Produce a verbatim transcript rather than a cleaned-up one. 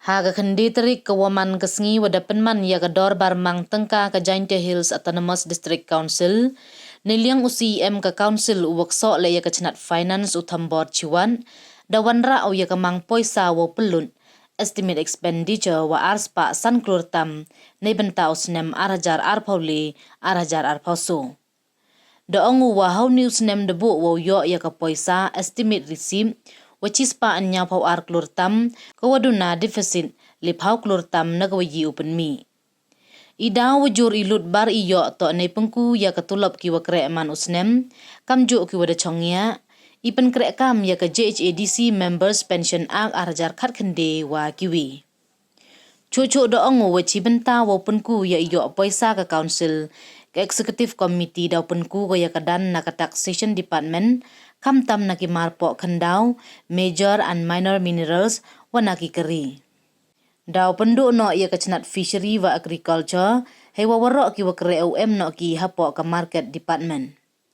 Ha ka khyndai tarik ka wa man ka sngi wa da pynman ya ka dorbar mang tyngka ka Jaintia Hills Autonomous District Council, neiliang u C E M ka Council u wa ksoh leh ya ka chnat Finance u Thombor Shiwat, da wanrah u ya ka mang poisa wa pynlut, estimate expenditure wa ar spah san klur tam, neibynta u snem ar hajar arphaw le, ar hajar arphaw soo. Da ong u wa ha u ni u snem da buh wa u yoh ya ka poisa, estimate receipt, wa chi spah ynñiaw phaw ar klur tam, ka wa duna deficit, le phaw klur tam na ka wa yi u pynmih. I daw wa jur i lut bar i yoh toh nei pynku ya ka tulop ki wa kreh man u snem, kamjooh ki wa da chong ya, i pynkreh kam ya ka J H A D C Members Pension Act ar hajar khatkhyndai wa kiwi. Chuh chuh da ong u wa chi bynta wa u pynku ya i yoh poisa ka Council, ka Executive Committee da u pynku ko ya ka dan na ka Taxation Department, khamtam na ki marpoh khyndaw, Major and Minor Minerals, wa na ki kari. Da u pynduh noh ya ka chnat Fishery wa Agriculture, hei wa waroh ki wa kreh u em noh ki hapoh ka Market Department.